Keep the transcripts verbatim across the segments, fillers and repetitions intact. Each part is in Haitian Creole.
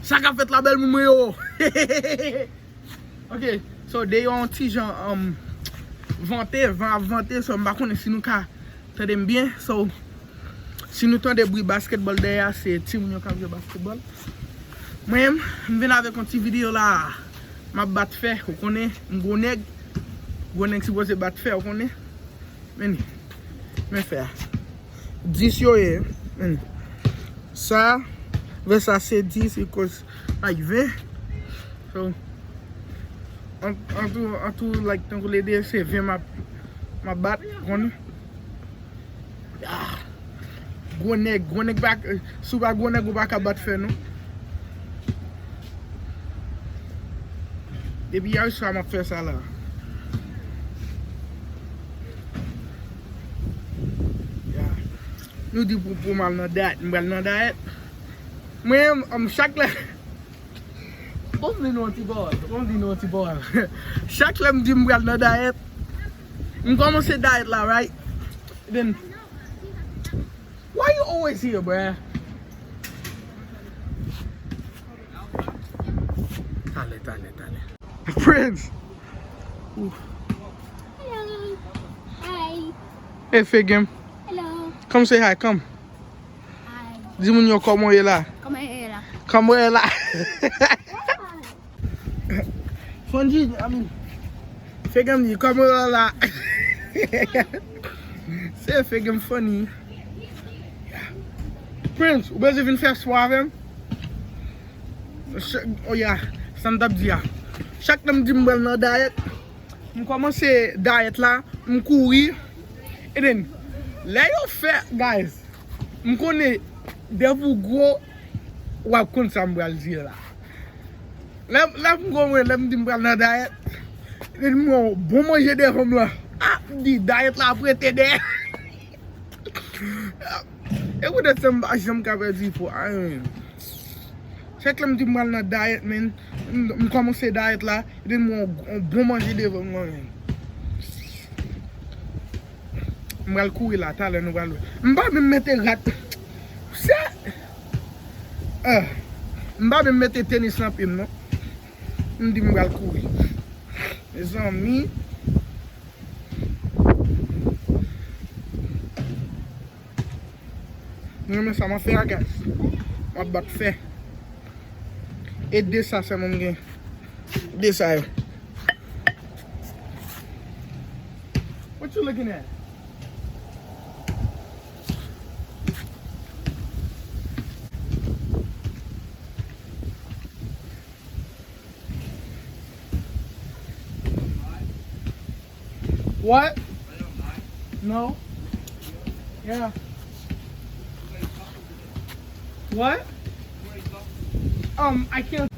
Sa k ap fèt la, bèl moun mwen yo? Ok, so, deyò yon ti jan, um, vante, van ap vante, so, m pa konnen si nou ka tande m byen. So, si nou tande bri basketball dèyè a, se timoun yo k ap jwe basketball. Mwen menm, m vin avèk yon ti videyo la. M ap bat fè, ou konnen, m gwo nèg. Gwo nèg sipoze bat fè, ou konnen. Men, men fè a. Dis yo ye. Men. Sa, vè sa se dis, e koz, like, ven. So, an, an tou, an tou, like, tankou lede, se ven m ap, m ap bat, ou konnen. Ah, gwo nèg, gwo nèg pa, si w pa gwo nèg, ou pa ka bat fè, non. Depi yè swa m ap fè sa la. Ya. Nou di pou, pou m al nan dayèt, m pral nan dayèt. Mwen, m, chak lè, bon, m di nou yon ti pawòl, bon, m di nou yon ti pawòl. Chak lè m di m pral nan dayèt, m kòmanse dayèt la, right? Then, why you always here, bruh? Talè, talè, talè. Prince! Ooh. Hello. Hi. Hey, Fegem. Hello. Come say hi, come. Hi. Di moun yo kòman w ye la? Kòman w ye la? Kòman w ye la? Fonji, I mean, Fegem di, kòman w ye la? Se Fegem funny. Prince, ou bezwen vin fè spò avè m? Ch-, oh yeah, sa m t ap di a. Chak lè m di m pral nan dayèt, m kòmanse dayèt la, m kouri. And then, lè yo fè, guys, m konnen depi w gwo, w ap konn sa m pral di la. Lè, lè m gwo mwen, lè m di m pral nan dayèt, and then m wè yon bon manje devan m lan. Ah, m di dayèt la ap rete dèyè. E poutèt sa m pa janm ka pèdi po, ayen. Chak lè m di m pral nan dayèt, man, m, m kòmanse dayèt la, epi m wè yon, yon bon manje devan m lan, man. M pral kouri la, talè nou pral wè. M pa menm mete rad. Se, ah, m pa menm mete tenis nan pye m, non. M di m pral kouri. Mezanmi. Nou renmen sa m ap fè a, guys. M ap bat fè. E de sa sèlman m gen. De sa yo. What you looking at? What? No. Yeah. What? Um, I can't.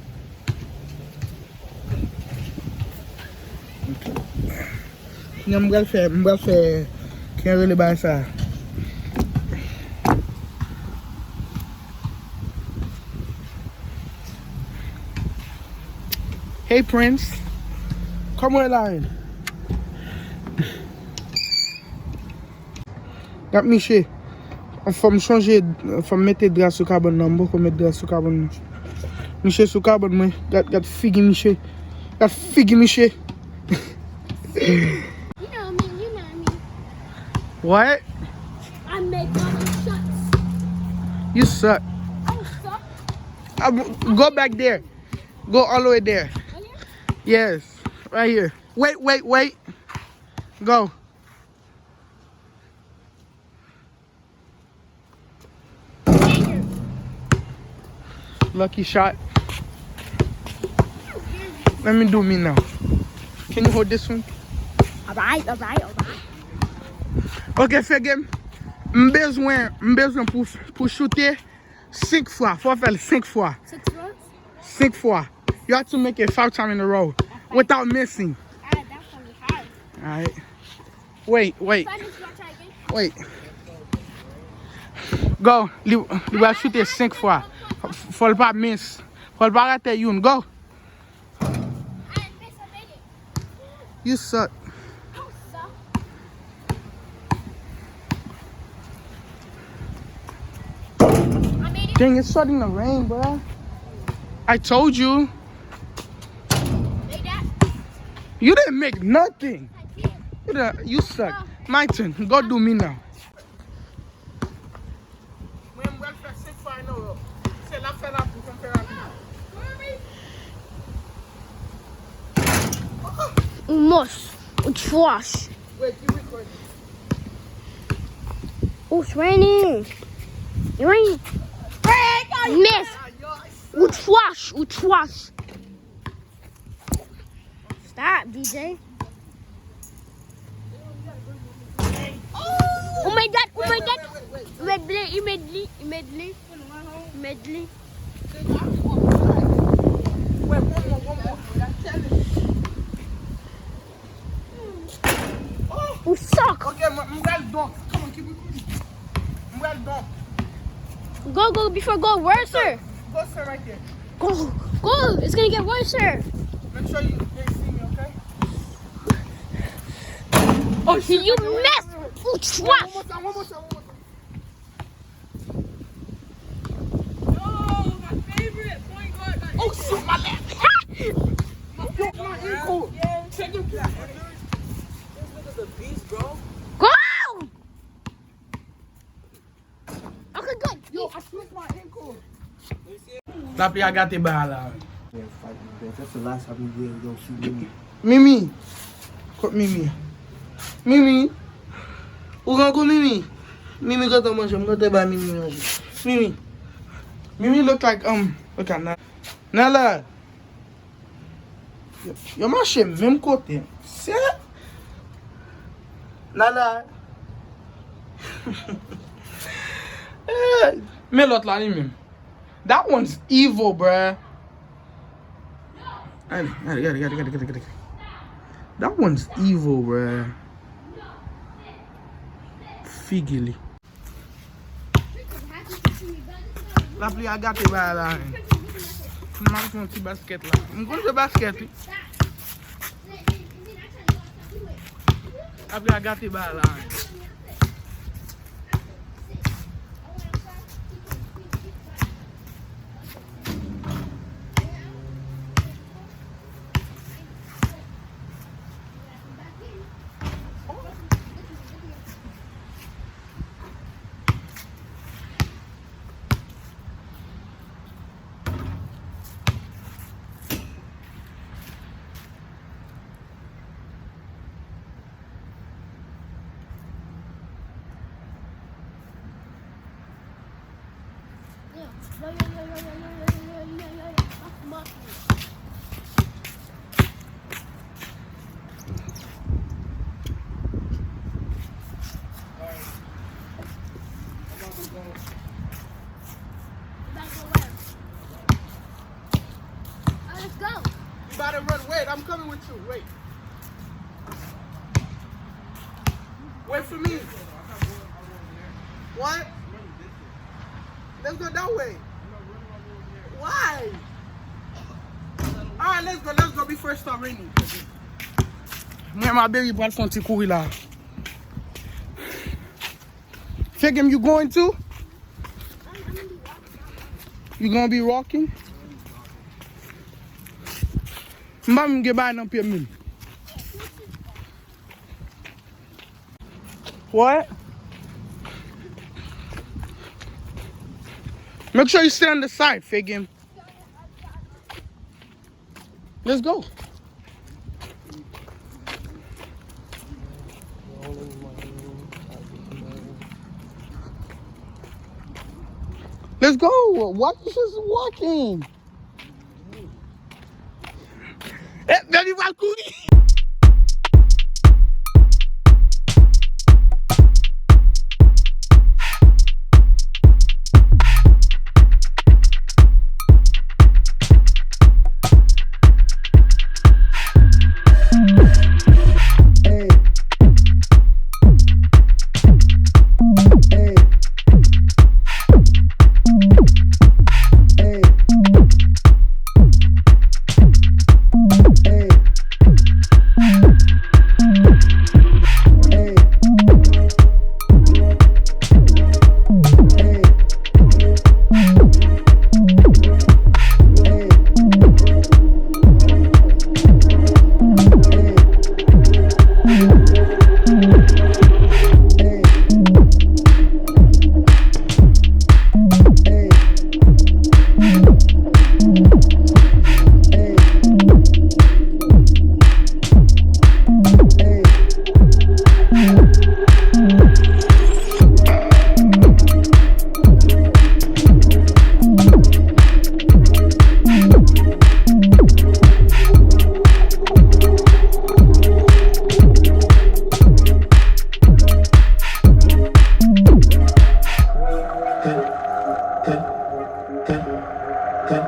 Kounye a m pral fè, m pral fè, kijan yo rele bagay sa? Hey, Prince. Kòman w ye la, menn? Gad miche. Fò m chanje, fò m mete dra sou kabann nan. M poko met dra sou kabann nan. Miche sou kabann mwen. Gad, gad figi miche. Gad figi miche. You know me, you know me. What? I make all the shots. You suck. I suck. Um, go back there. Go all the way there. Oh, yeah? Yes. Right here. Wait, wait, wait. Go. Lucky shot. Let me do me now. Can you hold this one? Alright, alright, alright. Ok, Fegem. M bezwen, m bezwen pou, pou choute senk fwa. Fò w fè l senk fwa. Six runs? Senk fwa. You have to make it five times in a row without missing. Alright, that's gonna be hard. Alright. Wait, wait. If I miss, you gotta try again. Wait. Go. Li, li va choute senk fwa. Fò l pa miss. Fò l pa rate youn. Go. I miss a minute. You suck. Dang, it's starting to rain, bro. I told you. You didn't make nothing. You, the, you suck. My turn. Go do me now. Mwen, m pral fè senk fwa an an. Se la fè la pou fè rapid. Ou mòs. Ou trash. Wait, you recording? Oh, it's raining. It raining. Miss. Ou trash. Ou trash. Stop, D J. Oh my God, oh my God. Medley, medley, medley, medley. Ou suck. Ok, m, m pral dunk. Come on, keep recording. M pral dunk. Go, go, before go worse. Go, sir, right there. Go, go, it's gonna get worse. Make sure you, they see me, okay? Oh, shit, you mess. Ooh, trash. One more time, one more time, one more time. Yo, my favorite point guard. Oh, shoot, my leg. My, my ankle. Check your, this nigga's a beast, bro. Go! Okay, good. Yo, I slipped my ankle. Lapli a gate bagay la. Yeah, fight me, bro. That's the last time you will go see me. Mimi. Kot Mimi? Mimi. Ou grangou, Mimi? Mimi gentan manje, m gentan bay Mimi manje. Mimi. Mimi look like, um, look at Na-, Nala. Yo, yo mache menm kote. Se Nala. Eh, men lòt la li menm. That one's evil, bruh. Gade, gade, gade. That one's evil, bruh. Figi li. Lapli a gate bagay la, hein. Fò m al fè yon ti baskèt la. M konn jwe baskèt, wi. Lapli a gate bagay la, hein. Let's go. You gotta run. Wait, I'm coming with you. Wait. Wait for me. What? Let's go that way. Why? Alright, let's go, let's go before it start raining. Mwen, my baby pral fè yon ti kouri la. Fake him, you going too? You gonna be walking? M pa menm gen bagay nan pye m menm. What? Make sure you stay on the side, Fake him. Let's go. Let's go. Why you just walking? Eh, men li pral kouri. If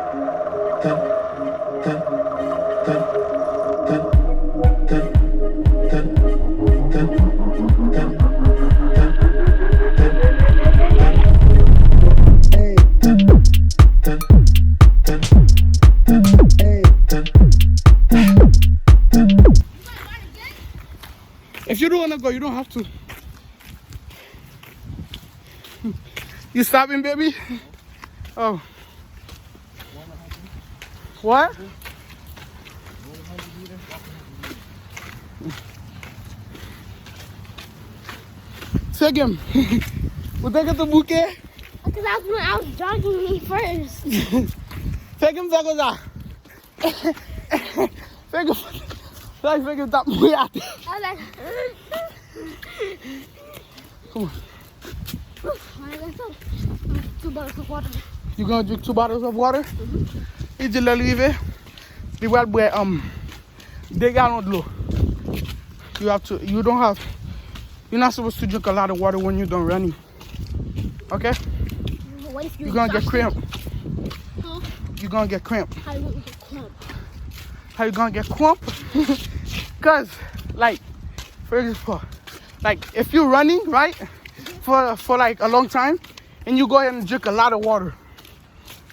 you don't wanna go, you don't have to. You stopping, baby? Oh. What? Fè gen. Ou te gen tou bouke? Because I was, I was jogging me first. Fè gen fè konsa. Fè gen. Fè gen tap mouye atè. I was like, Come on. Two bottles of water. You gonna drink two bottles of water? Li di lè l rive, li pral bwè um, de galon dlo. You have to, you don't have, you're not supposed to drink a lot of water when you're done running. Okay? What if you You're gonna get exhausted? cramp. Huh? You're gonna get cramp. How you gonna get cramp? How you gonna get cramp? Cause, like, for example, like if you're running, right, for for like a long time, and you go ahead and drink a lot of water,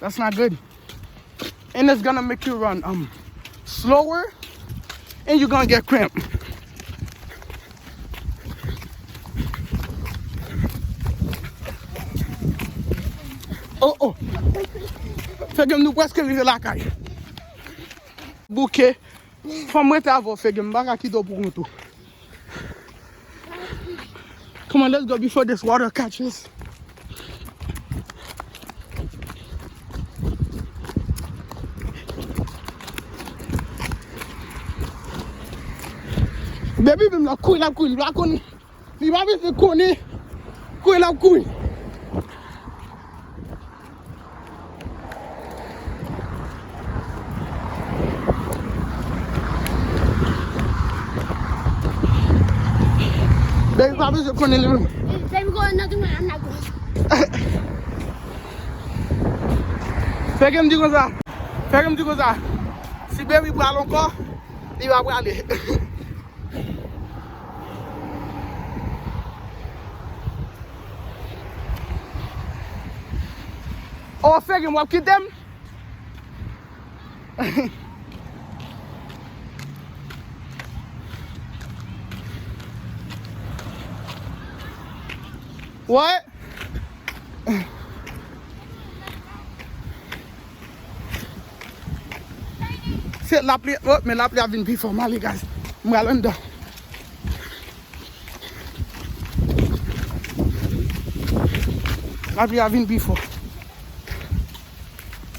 that's not good. And it's gonna make you run um slower, and you're gonna get cramp. Oh, oh. Fè gen nou prèske rive lakay. Bouke. Fò m rete avè w, Fegem, m pa ka kite w pou kont ou. Come on, let's go before this water catches. Baby, menm la kouri, l ap kouri, li pa konn, li pa bezwen konnen kouri, l ap kouri. Baby pa bezwen konnen li menm. Baby go another way, I'm not going. Fè ke m di konsa. Fè ke m di konsa. Si baby pral ankò, li pa prale. Oh, Fegem, w ap kite m? What? Se lapli, oh, men lapli a vin pi fò. M ale, guys. M pral anndan. Lapli a vin pi fò.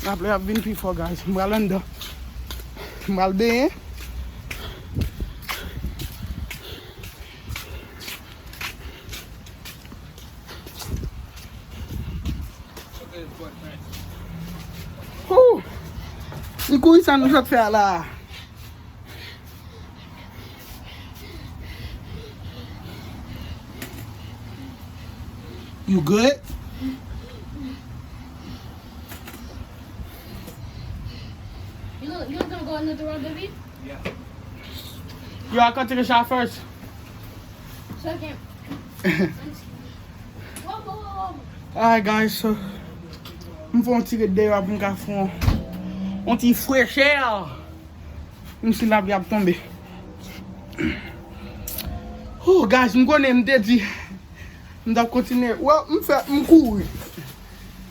Lapli a vin pi fò, guys. M pral anndan. M pral benyen. Hoo! M kouri sa nou sot fè a la. You good? You, you gonna go another round, baby? Yo, I cut the shot first. Second. Whoa, whoa, whoa, whoa. Alright, guys, so m fè yon ti ret deyò a pou m ka fè yon, yon ti frechè. Menm si lapli ap tonbe. Oh, guys, m konnen m te di m t ap kontinye. Well, m fè, m kouri.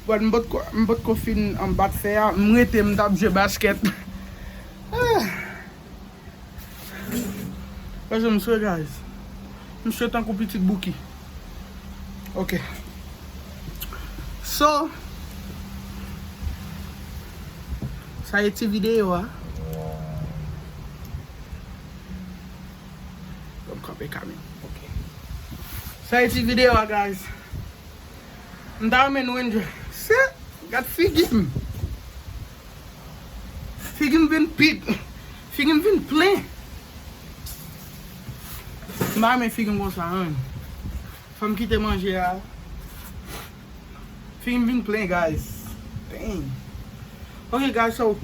But m potko, m potko fin, um, bat fè a. M rete, m t ap jwe baskèt. Ah. Paske m swe, guys. M swe tankou pitit Bouki. Ok. So, sa e ti videyo a. Bon, m kanpe kamera. Ok. Sa e ti videyo a, guys. M ta renmen nou enjoy. Se, gad figi m. Figi m vin pit. Figi m vin plen. M pa renmen figi m konsa, an. Fò m kite manje a. Figi m vin plen, guys. Dang. Ok, guys, so,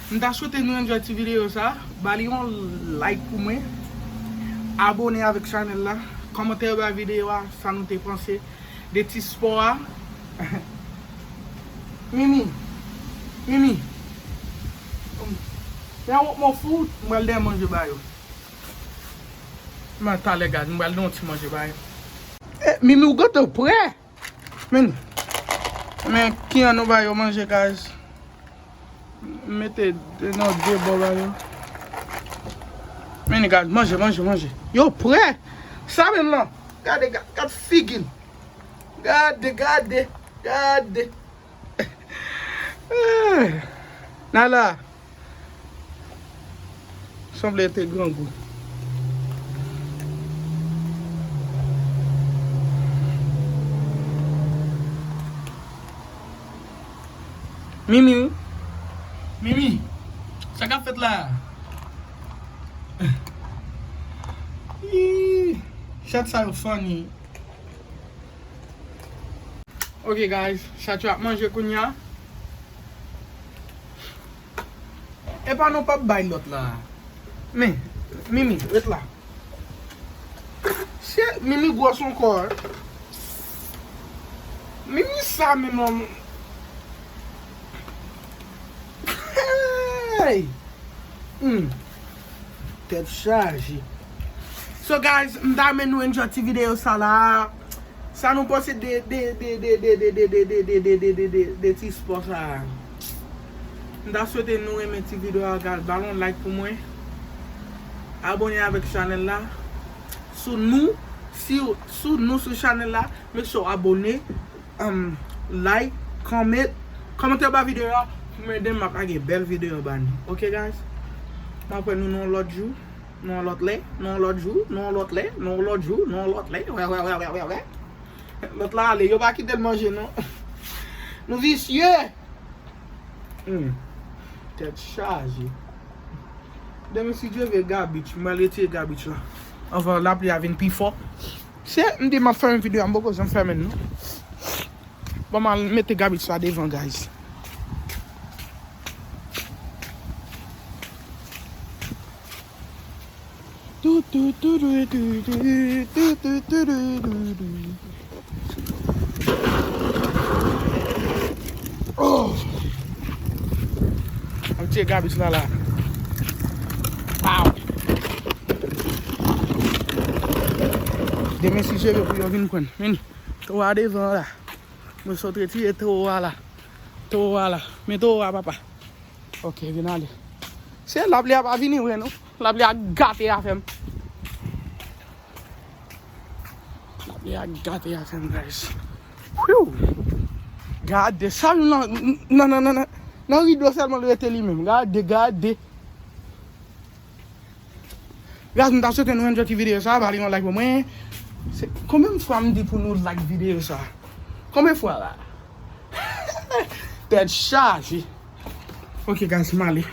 m ta swete nou enjoy ti videyo sa. Ba li yon like pou mwen. Abone avèk chanèl la. Kòmante anba videyo a, sa nou te panse de ti spò a. Mimi. Mimi. Mwen wont mwen fou, m pral dèyè manje ba yo. Mwen talè gad, m pral dèyè yon ti manje ba yo. Eh, Mimi, ou gentan prè? Men, men, ki an nou ba yo manje, guys? Mete de, non, de bò ba yo. Men, guys, manje, manje, manje. Yo prè. Sa menm lan. Gade, gad, gad figi l. Gade, gade, gade. Eh, Nala. Sanble te grangou. Mimi, wi. Mimi, sa k ap fèt la? Ih, chat sa yo funny. Ok, guys, chat yo ap manje kounye a. Epa nou p ap bay lòt la. Men, Mimi, ret la. Se Mimi gwòs ankò, wi. Mimi sa menm, non. Hey! Hmm. Tèt chaje. So, guys, m ta renmen nou enjoy ti videyo sa la. Sa nou panse de, de, de ti spò sa a? M ta swete nou renmen ti videyo a, guys. Ba l yon like pou mwen. Abone avèk chanèl la. Si w nou, si, si w nou sou chanèl la, make sure w abone, um, like, comment, kòmante anba videyo a pou m ede m ap lage bèl videyo ba nou. Ok, guys? M ap wè nou nan yon lòt jou, nan yon lòt lè, nan yon lòt jou, nan yon lòt lè, nan yon lòt jou, nan yon lòt lè. Wè, wè, wè, wè, wè, wè. Lòt la ale, yo pa kite l manje, non. Nou visye! Hmm. Tèt chaje. Demen, si Dye vle, gabich, m pral retire gabich la. Anvan lapli a vin pi fò. Se, m di m ap fèmen videyo a, m poko janm fèmen l, non. Bon, m al mete gabich sa devan, guys. Oh! Ap tiye gabich la la. Pow! Demen si Dye vle pou yo vin pran. Men, towo a devan la. Mwen sot retire towo a la. Towo a la. Men towo a, papa. Ok, vin ale. Se lapli a pa vini vre, non. Lapli a gate afè m. Lapli a gate afè m, guys. Whew! Gade sa, nan, nan, nan, nan, nan, nan rido sèlman l rete li menm. Gade, gade. Guys, m ta swete nou enjoy ti videyo sa, ba li yon like pou mwen. Se, konbyen fwa m di pou nou like videyo sa? Konbyen fwa la? Tèt chaje. Ok, guys, m ale.